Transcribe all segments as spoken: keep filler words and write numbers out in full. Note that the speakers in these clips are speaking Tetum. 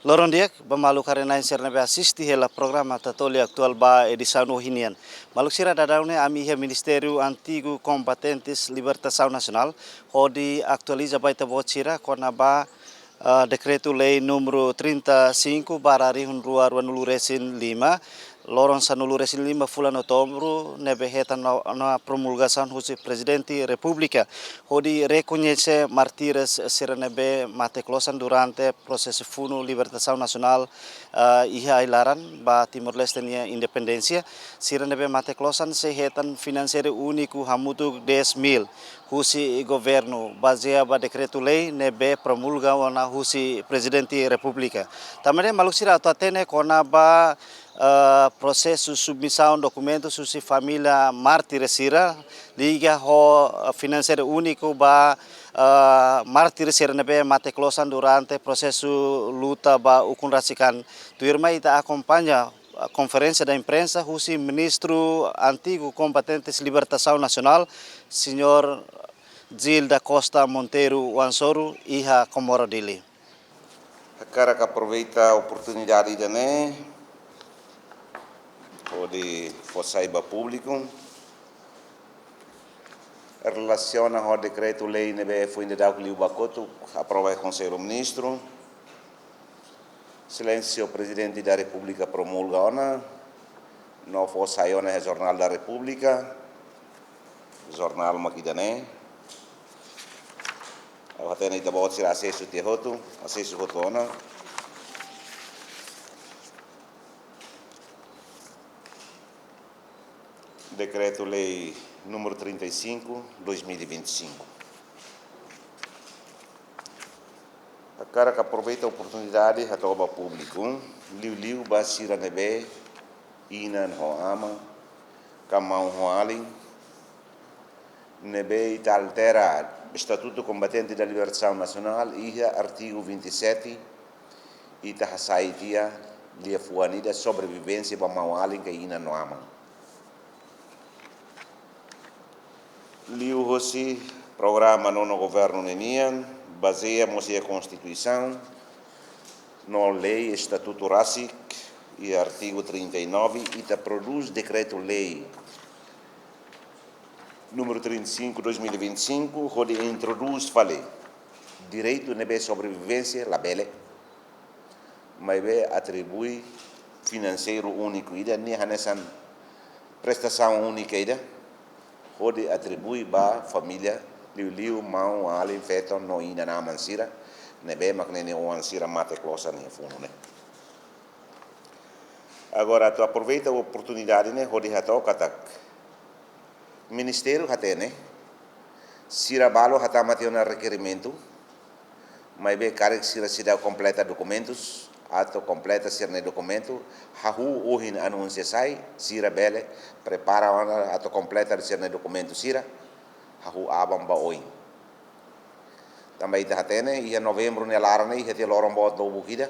Loron di'ak ba maluk haree-na'in sira ne'ebé asiste hela programa Tatoli Atuál ba edisaun ohin nian. Maluk sira, daudaun ne'e ami iha Ministériu Antigu Kombatentes Libertasaun Nasionál, hodi atualiza ba ita-boot sira kona-ba, eh, Dekretu-Lei númeru trinta e cinco barra rihun rua rua-nulu resin lima, loron sanulu resin lima fulan Outubru, ne'ebé hetan ona, ona promulgasaun husi Prezidente Repúblika, hodi rekoñese mártires sira ne'ebé mate klosan durante prosesu funu libertasaun nasionál, eh, iha ai-laran ba Timor-Leste nia independénsia. Sira ne'ebé mate klosan sei hetan finanseiru úniku hamutuk dez mil husi governu, bazeia ba dekretu-lei ne'ebé promulga ona husi Prezidente Repúblika. Tanba ne'e maluk sira atu hatene kona-ba, eh, prosesu submisaun dokumentus husi família mártir sira, liga ho, eh, finanseiru úniku ba, eh, mártir sira ne'ebé mate klosan durante prosesu luta ba ukun rasik an. Tuirmai ita akompaña, eh, konferénsia da imprensa husi Ministru Antigu Kombatentes Libertasaun Nasionál, Señór Gil da Costa Monteiro Oan-Soru, iha Comoro, Dili. Hakarak aproveita oportunidade ida-ne'e hodi fó sai ba públiku relasiona ho dekretu-lei ne'ebé foin daudauk liubá kotuk aprova iha Konsellu Ministru, Exelénsia Prezidente da Repúblika promulga ona, no fó sai ona iha Jornál da Repúblika, jornál mak ida-ne'e. Ha'u hatene ita-boot sira asesu tiha hotu, asesu hotu ona. Dekretu-Lei númeru trinta e cinco, dois mil e vinte e cinco. Hakarak aproveita oportunidade hato'o ba públiku, liuliu ba sira ne'ebé inan ho aman, ka maun ho alin, ne'ebé ita altera Estatutu Kombatente da Libertasaun Nasionál, iha artigu vinte e sete, ita hasai tiha liafuan ida sobrevivénsia ba maun-alin ka inan no aman. Liuhosi programa Nono Governu ninian, bazeia mós iha Konstituisaun, no lei estatutu rasik, iha artigu trinta e nove, ita prodús dekretu-lei númeru trinta e cinco, dois mil e vinte e cinco, hodi introdús fali direitu ne'ebé sobrevivénsia labele, maibé atribui finanseiru úniku ida, nia hanesan prestasaun únika ida, hodi atribui ba família, liuliu maun, alin, feton no inan-aman sira ne'ebé mak ninia oan sira mate klosan iha funu ne'e. Agora, atu aproveita oportunidade ne'e hodi hato'o katak Ministériu hatene, sira balu hatama tiha ona rekerimentu, maibé karik sira seidauk kompleta dokumentus, atu kompleta sira-nia dokumentu, hahú ohin anúnsia sai, sira bele prepara ona atu kompleta sira-nia dokumentu sira, hahú aban ba oin. Tanba ita hatene, iha Novembru nia laran ne'e, iha tiha loron boot lubuk ida.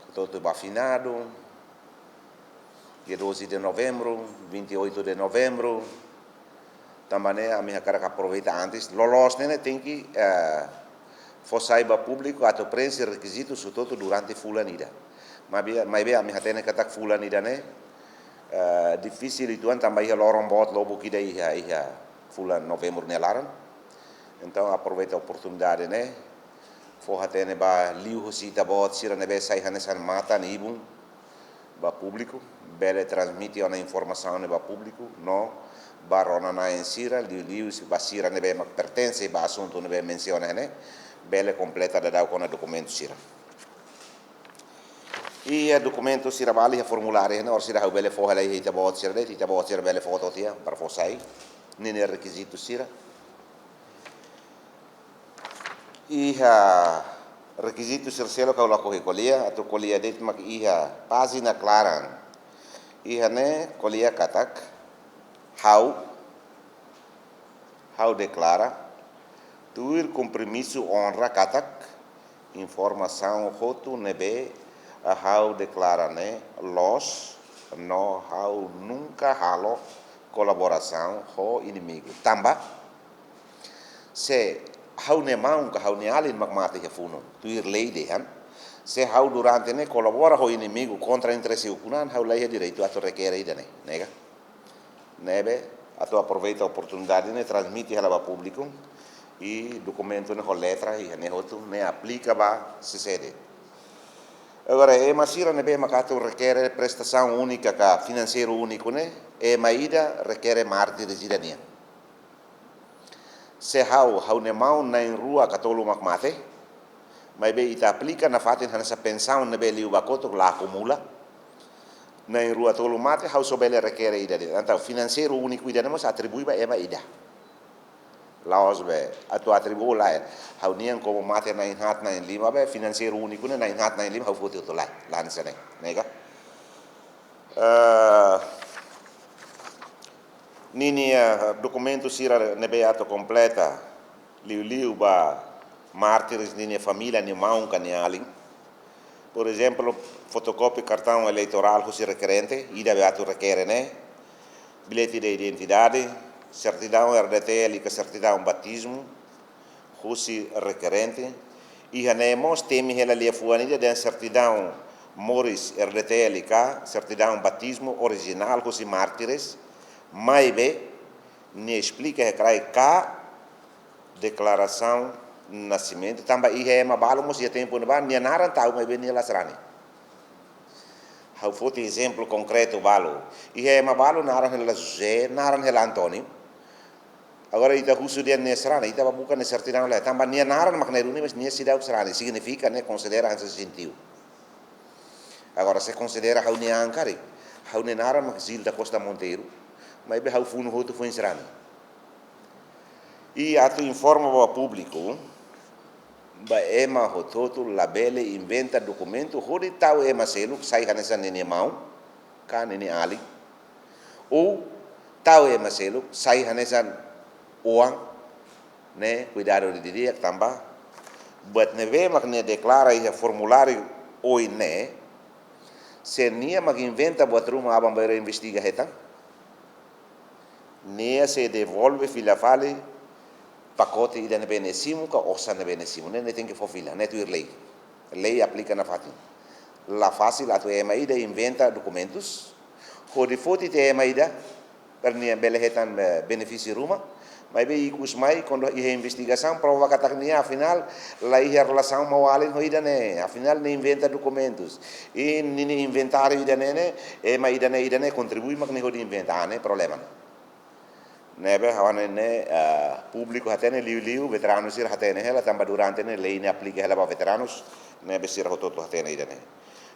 Hotu-hotu ba finadu, dia doze de Novembro, vinte e oito de Novembro. Tanba ne'e ami hakarak aproveita antes, loloos ne'e, ne'e tenke, eh, fó sai ba públiku atu prenxe rekizitu hotu-hotu durante fulan ida. Maibé, maibé ami hatene katak fulan ida ne'e, eh, difisil uitoan tanba iha loron boot lubuk ida iha, iha fulan Novembru nia laran. Entaun aproveita oportunidade ne'e, fó hatene ba liuhosi ita-boot sira ne'ebé sai hanesan matan-ibun ba públiku, bele transmite ona informasaun ne'e ba públiku, no ba rona-na'in sira, liuliu ba sira ne'ebé mak pertense ba asuntu ne'ebé mensiona ne'e, bele kompleta daudauk ona dokumentu sira. Iha dokumentu sira balu iha formuláriu ne'e, orsida ha'u bele fó hela iha ita-boot sira de'it, ita-boot sira bele fó to'o tiha, para fó sai ninia rekizitu sira. Iha rekizitu sira seluk ha'u lakohi ko'alia, atu ko'alia de'it mak iha pájina klaran. Iha ne'e ko'alia katak, ha'u, ha'u deklara, tuir kompromisu onra katak, informasaun hotu ne'ebé ha'u deklara ne'e loos, no ha'u nunka halo kolaborasaun ho inimigu. Tanba, se ha'u-nia maun ka ha'u-nia alin mak mate iha funu, tuir lei dehan, Se ha'u durante ne'e kolabora ho inimigu kontra interese ukun an, ha'u la iha direitu atu rekere ida-ne'e, ne'e ka? Ne'ebé, atu aproveita oportunidade ne'e transmite hela ba públiku, i dokumentu ne'e ho letra, iha ne'e hotu, ne'e aplika ba C C D. Agora, ema sira ne'ebé maka atu rekere prestasaun únika ka finanseiru úniku ne'e, ema ida rekere mártires ida nian. Se ha'u, ha'u-nia maun na'in rua ka tolu mak mate, maibé ita aplika nafatin hanesan pensaun ne'ebé liu ba kotuk la akumula. Na'in rua tolu mate, ha'u só bele rekere ida de'it. Entaun, finanseiru úniku ida-ne'e mós atribui ba ema ida. La'ós be, atu atribui lae. Ha'u-nian komu mate na'in haat na'in lima be, finanseiru úniku ne'e na'in haat na'in lima, ha'u foti hotu lae. La hanesan ne'e, ne'e ka? Eh, ninia, eh, dokumentu sira ne'ebé atu kompleta, liuliu ba mártires ninia família, nia maun ka nia alin. Por ezemplu, fotokópia kartaun eleitorál husi rekerente, ida be atu rekere ne'e, billete de identidade, sertidaun R D T L ka sertidaun batizmu, husi rekerente. Iha ne'e mós temi hela liafuan ida dehan sertidaun moris R D T L ka sertidaun batizmu orijinál husi mártires, maibé nia esplika iha kraik ka deklarasaun nasimentu, tanba iha ema balu mós iha tempu ne'ebá nia naran tau maibé nia la sarani. Ha'u foti ezemplu konkretu balu. Iha ema balu naran hela José, naran hela António. Agora ita husu dehan nia sarani, ita bá buka nia sertidaun la iha. Tanba nia naran mak ne'e duni, mas nia seidauk sarani. Signifika ne'e konsidera hanesan jentiyu. Agora se konsidera ha'u-nia an karik, ha'u-nia naran mak Zilda Costa Monteiro, maibé ha'u funu hotu foin sarani. I atu informa ba públiku, ba ema hotu-hotu labele inventa dokumentu hodi tau ema seluk sai hanesan ninia maun ka ninia alin. Ou tau ema seluk sai hanesan oan, ne'e kuidadu didi'ak tanba buat ne'ebé mak nia deklara iha formuláriu oin ne'e, se nia mak inventa buat ruma aban-bainrua investiga hetan, nia sei devolve fila fali pakote ida ne'ebé nia simu ka osan ne'ebé nia simu. Ne'e, nia tenke fó fila, ne'e tuir lei. Lei aplika nafatin. La fasil atu ema ida inventa dokumentus hodi foti tiha ema ida, para nia bele hetan, eh, benefísiu ruma. Maibé ikus mai, kuandu iha investigasaun, prova katak nia afinál la iha relasaun maun-alin ho ida-ne'e, afinál nia inventa dokumentus. I ninia inventáriu ida-ne'e ne'e, ema ida-ne'e, ida-ne'e kontribui mak nia hodi inventa, ah, ne'e problema ne'e. Ne'ebé ha'u hanoin ne'e, eh, públiku hatene, liuliu veteranu sira hatene hela, tanba durante ne'e lei ne'e aplika hela ba veteranus, ne'ebé sira hotu-hotu hatene ida-ne'e.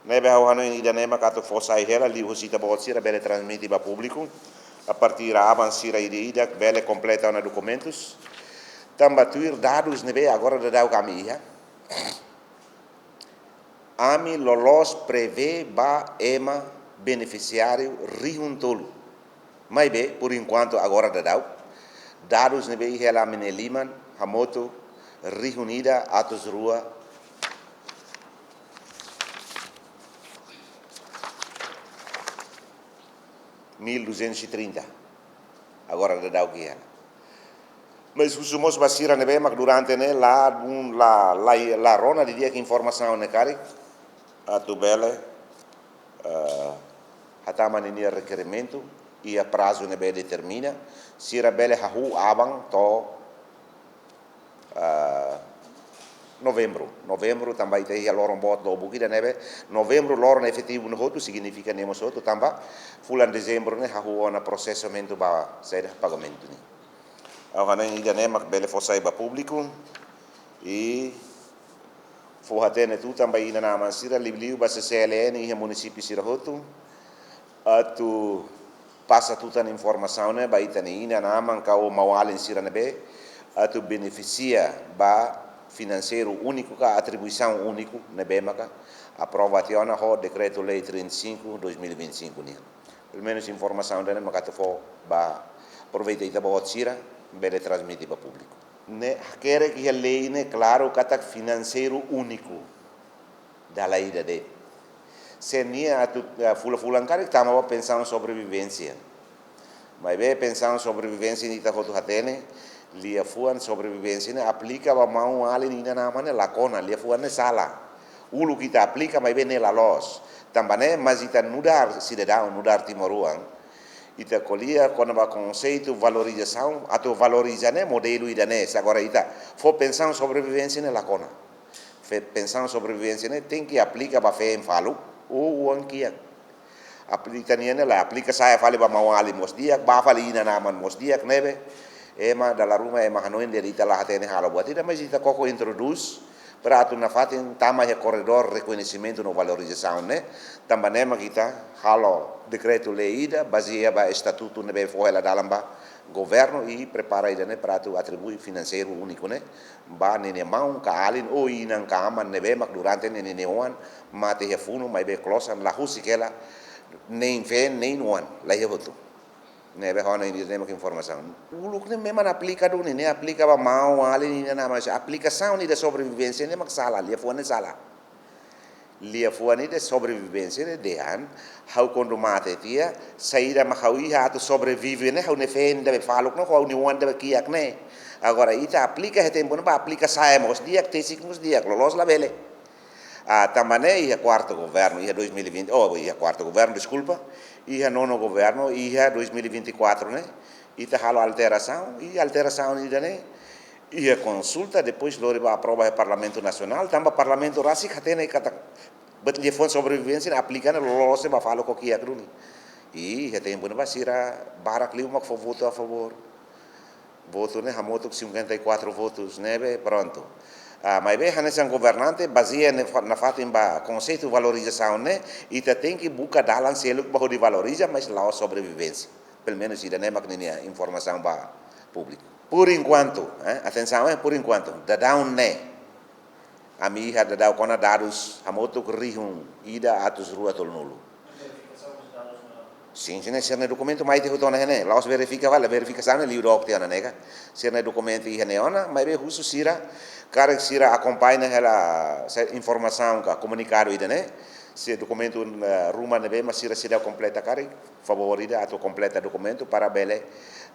Ne'ebé ha'u hanoin ida-ne'e mak atu fó sai hela, liuhusi ita-boot sira bele transmite ba públiku, a partir aban sira ida-idak bele kompleta ona dokumentus. Tanba tuir dadus ne'ebé agora daudaun ami iha, ami loloos prevee ba ema benefisiáriu rihun tolu. Maibé, por enquanto, agora daudaun, dadus ne'ebé iha hela ami-nia liman, hamutuk rihun ida atus rua mil duzentos e trinta. Agora daudaun iha. Mas husu mós ba sira ne'ebé mak durante ne'e la, la, la, la rona didi'ak informasaun ne'e karik, atu bele, eh, hatama ninia rekerimentu iha prazu ne'ebé determina, sira bele hahú aban to'o, ah, Novembru. Novembru tanba ita iha loron boot lubuk ida ne'ebé Novembru loron efetivu ne'e hotu, signifika ne'e mós hotu tanba fulan Dezembru ne'e hahú ona prosesamentu ba saida, pagamentu ne'e. Ha'u hanoin ida-ne'e mak bele fó sai ba públiku i fó hatene tutan ba inan-aman sira, liuliu ba C C L N iha munisípiu sira hotu, atu pasa tutan informasaun ne'e ba ita-nia inan-aman ka maun-alin sira ne'ebé atu benefisia ba finanseiru úniku ka atribuisaun úniku ne'ebé maka aprova tiha ona ho Dekretu-Lei trinta e cinco dois mil e vinte e cinco nian. Pelumenus informasaun ida-ne'e mak atu fó ba, aproveita ita-boot sira bele transmite ba públiku. Ne'e hakerek iha lei ne'e klaru katak finanseiru úniku. Dala ida de'it. Se nia atu, eh, fulan-fulan karik tama ba pensaun sobrevivénsia. Maibé pensaun sobrevivénsia ne'e ita hotu hatene, liafuan sobrevivénsia ne'e aplika ba maun-alin, inan-aman ne'e la kona, liafuan ne'e sala. Uluk ita aplika, maibé ne'e la loos. Tanba ne'e, mas ita nu'udar sidadaun, nu'udar timoroan, ita ko'alia kona-ba konseitu valorizasaun, atu valoriza ne'e modelu ida-ne'e. Se agora ita fó pensaun sobrevivénsia ne'e la kona. Fe-, pensaun sobrevivénsia ne'e tenke aplika ba feen faluk, ou oan kiak. Aplika nian ne'e la, aplika sa'e fali ba maun-alin mós di'ak, ba fali inan-aman mós di'ak, ne'ebé ema dala ruma ema hanoin de'it ita la hatene halo buat ida, mas ita koko introdús, para atu nafatin tama iha korredór rekoñesimentu no valorizasaun ne'e, tanba ne'e mak ita halo dekretu-lei ida, bazeia ba estatutu ne'ebé fó hela dalan ba governu i prepara ida-ne'e para atu atribui finanseiru úniku ne'e ba ninia maun ka alin ou inan ka aman ne'ebé mak durante ne'e ninia oan mate iha funu, maibé klosan la husik hela, nein feen, nein oan, la iha hotu. Ne'ebé ha'u hanoin ida-ne'e mak informasaun. Uluk ne'e memang aplika duni, ne'e aplika ba maun-alin, inan-aman, mas aplikasaun ida sobrevivénsia ne'e mak sala, liafuan ne'e sala. Liafuan ida sobrevivénsia ne'e dehan, ha'u kuandu mate tiha, saida mak ha'u iha atu sobrevive ne'e, ha'u-nia feen ida be faluk ne'e, ha'u-nia oan ida be kiak ne'e. Agora ita aplika iha tempu ne'ebá, aplika sa'e mós di'ak, tesik mós di'ak, loloos labele. Ah, tanba ne'e iha kuartu governu, iha dois mil e vinte, oh, iha kuartu governu, deskulpa, iha nonu governu, iha dois mil e vinte e quatro ne'e, ita halo alterasaun, i alterasaun ida-ne'e iha konsulta, depois lori ba aprova iha Parlamentu Nasionál, tanba Parlamentu rasik hatene katak buat liafuan sobrevivénsia ne'e aplika ne'e loloos ba faluk kiak duni. I iha tempu ne'ebá sira barak liu mak fó votu a favór. Votu ne'e hamutuk cinquenta e quatro votus, ne'ebé prontu. Ah, maibé hanesan governante, bazeia ne'e fa-, nafatin ba konseitu valorizasaun ne'e, ita tenke buka dalan seluk ba hodi valoriza, mas la'ós sobrevivénsia. Pelumenus ida-ne'e mak ninia informasaun ba públiku. Por enquanto, eh, atensaun, eh, por enquanto, daudaun ne'e, ami iha daudaun kona dadus hamutuk rihun ida atus rua tolunulu. Sin, sin, sira-nia dokumentu mai tiha hotu ona iha ne'e. La'ós verifika fali, verifikasaun ne'e liu dook tiha ona ne'e ka. Sira-nia dokumentu iha ne'e ona, maibé husu sira, karik sira akompaña hela, se informasaun ka komunikadu ida-ne'e, se dokumentu, eh, ruma ne'ebé mak sira seidauk kompleta karik, favór ida atu kompleta dokumentu para bele,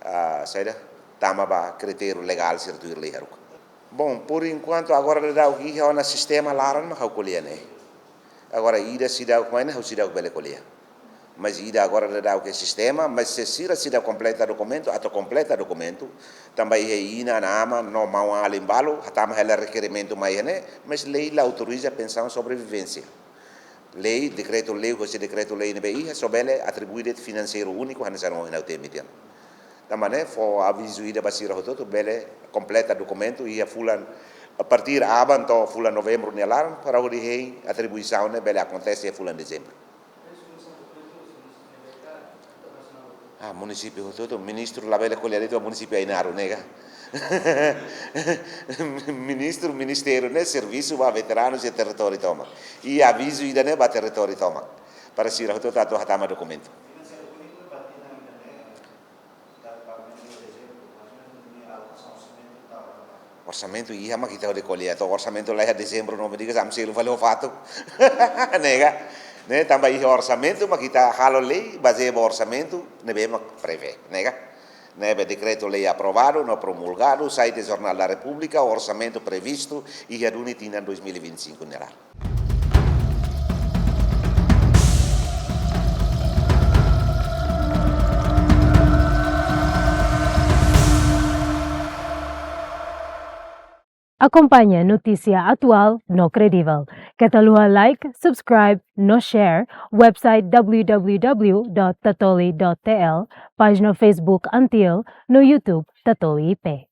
ah, saida, tama ba kritériu legál sira tuir lei haruka. Bom, por enquanto, agora daudaun iha ona sistema laran mak ha'u ko'alia ne'e. Agora ida seidauk mai ne'e ha'u seidauk bele ko'alia. Mas ida agora daudaun iha sistema, mas se sira seidauk kompleta dokumentu, atu kompleta dokumentu, tanba iha inan-aman no maun-alin balu, hatama hela rekerimentu mai iha ne'e, mas lei la autoriza pensaun sobrevivénsia. Lei, dekretu-lei, husi dekretu-lei ne'ebé iha, só bele atribui de'it finanseiru úniku, hanesan ohin ha'u temi tiha ona. Tanba ne'e, fó avizu ida ba sira hotu-hotu, bele kompleta dokumentu, iha fulan, a partir aban to'o fulan Novembru nia laran, para hodi hein atribuisaun ne'e bele akontese iha fulan Dezembru. Ah, munisípiu hotu-hotu, ministru labele ko'alia de'it ba munisípiu Ainaro ne'e ka. Ministru, ministériu ne'e servisu ba veteranus iha territóriu tomak. I avizu ida-ne'e ba territóriu tomak. Para sira hotu-hotu atu hatama dokumentu. Orsamentu iha mak ita hodi ko'alia, to'o orsamentu la iha Dezembru, no me digas, ami selu fali ho fatuk. Ne'e ka? Ne'e tanba iha orsamentu mak ita halo lei, bazeia ba orsamentu ne'ebé mak prevee, ne'e ka? Ne'ebé dekretu-lei aprovadu no promulgadu, sai iha Jornál da Repúblika, orsamentu previstu iha duni tinan dois mil e vinte e cinco nia laran. Akompaña notísia atuál no kredivel. Keta haluha like, subscribe, no share website w w w dot tatoli dot t l, pájina Facebook ANTIL, no YouTube Tatoli I P.